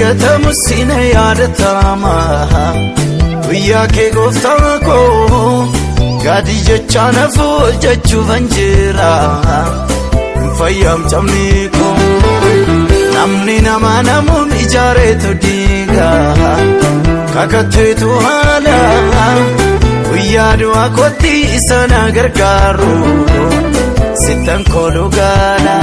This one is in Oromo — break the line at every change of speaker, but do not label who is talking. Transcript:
Dagatamu sina yaadatama guyyaa kee gooftaa koo gadi jechaa nafu ol jechuufan jira hin fayyamcamni koo. Namni nama namuun ijaareetu diiga kakatteetu haala guyyaa du'aa kootti isa na gargaaru sittan kooluu gaala.